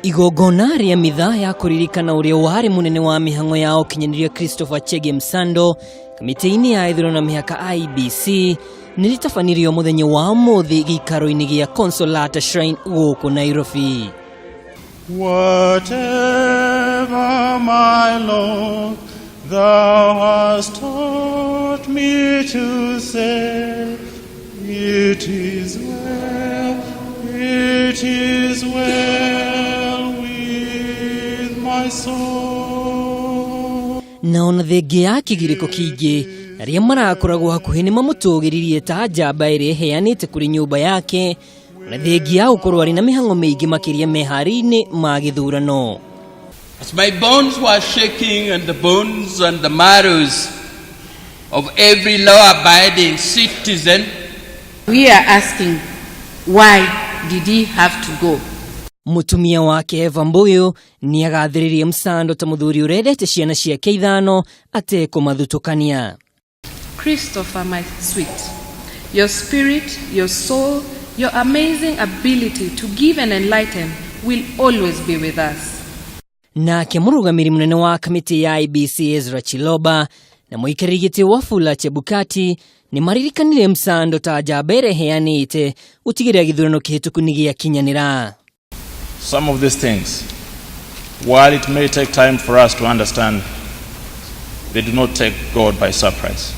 Igongona rĩa mitha ya kũririkana ũrĩa warĩ mũnene wa mĩhang'o ya ũkinyanĩria Christopher Chege Msando kamĩtĩ-inĩ ya ithurano na mĩhaka IEBC nĩ rĩtabanirio mũthenya wa ũmũthĩ gĩikaro-inĩ gĩa Consolata Shrine gũkũ Nairobi. Whatever, my Lord, thou hast taught me to say, it is well, it is well with my soul. Na ona thengia ya kĩgirĩko kĩingĩ, arĩa marakoragwo hakuhĩ nĩ mamũtũgĩririe ta njamba ĩrĩa ĩheanĩte kũrĩ nyũmba yake, ona thengia ya gũkorwo arĩ na mĩhang'o mĩingĩ makĩria meharĩinĩ ma gĩthurano. As my bones were shaking and the bones and the marrows of every law-abiding citizen. We are asking, why did he have to go? Mũtumia wake Eva Mbuyu nĩ agathĩrĩrie Msando ta mũthuri ũrendete ciana ciake ithano atekũmathutũkania. Christopher, my sweet, your spirit, your soul, your amazing ability to give and enlighten will always be with us. Nake mũrũgamĩrĩri mũnene wa kamĩtĩ ya IEBC Ezra Chiloba na mũikarĩri gĩtĩ Wafula Chebukati nĩ maririkanire Msando ta njamba ĩrĩa ĩheanĩte gũtigĩrĩra gĩthurano kĩhĩtũku nĩ gĩakinyanĩra. Some of these things, while it may take time for us to understand, they do not take God by surprise.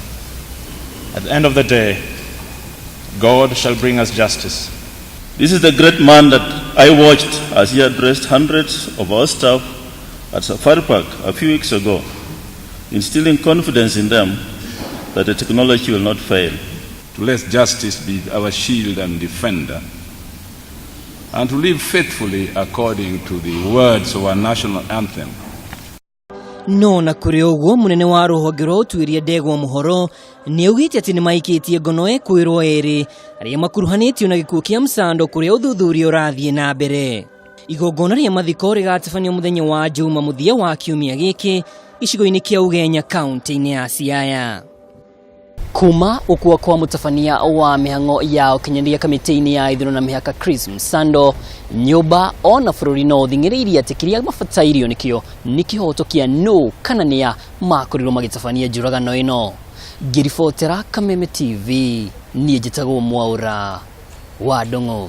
At the end of the day, God shall bring us justice. This is the great man that I watched as he addressed hundreds of our staff at Safari Park a few weeks ago, instilling confidence in them that the technology will not fail. To let justice be our shield and defender, and to live faithfully according to the words of our national anthem. No na kũrĩ ũguo, mũnene wa rũhonge rwa ũtuĩria Ndegwa Mũhoro nĩ augĩte atĩ nĩ maikĩtie ngono ekwĩrwo erĩ arĩa makuruhanĩtio na gĩkuũ kĩa Msando, kũrĩa ũthuthuria ũrathiĩ na mbere. Igongona rĩa mathiko rĩgatabanio mũthenya wa Juma mũthia wa kiumia gĩkĩ gĩcigo-inĩ kĩa Ugenya, kaunti-inĩ ya Siaya. Kuma gũkua kwa mũtabania wa mĩhang'o ya ũkinyanĩria kamĩtĩ-inĩ ya ithurano na mĩhaka Chris Msando, nyũmba ona bũrũri no ũthing'ĩrĩirie atĩ kĩrĩa mabatairio nĩkĩo nĩ kĩhoto kĩa nũ kana nĩa makorirwo magĩtabania njũragano ĩno. Ngĩribotera Kameme TV, niĩ njĩtagwo Mwaũra wa Ndung'u.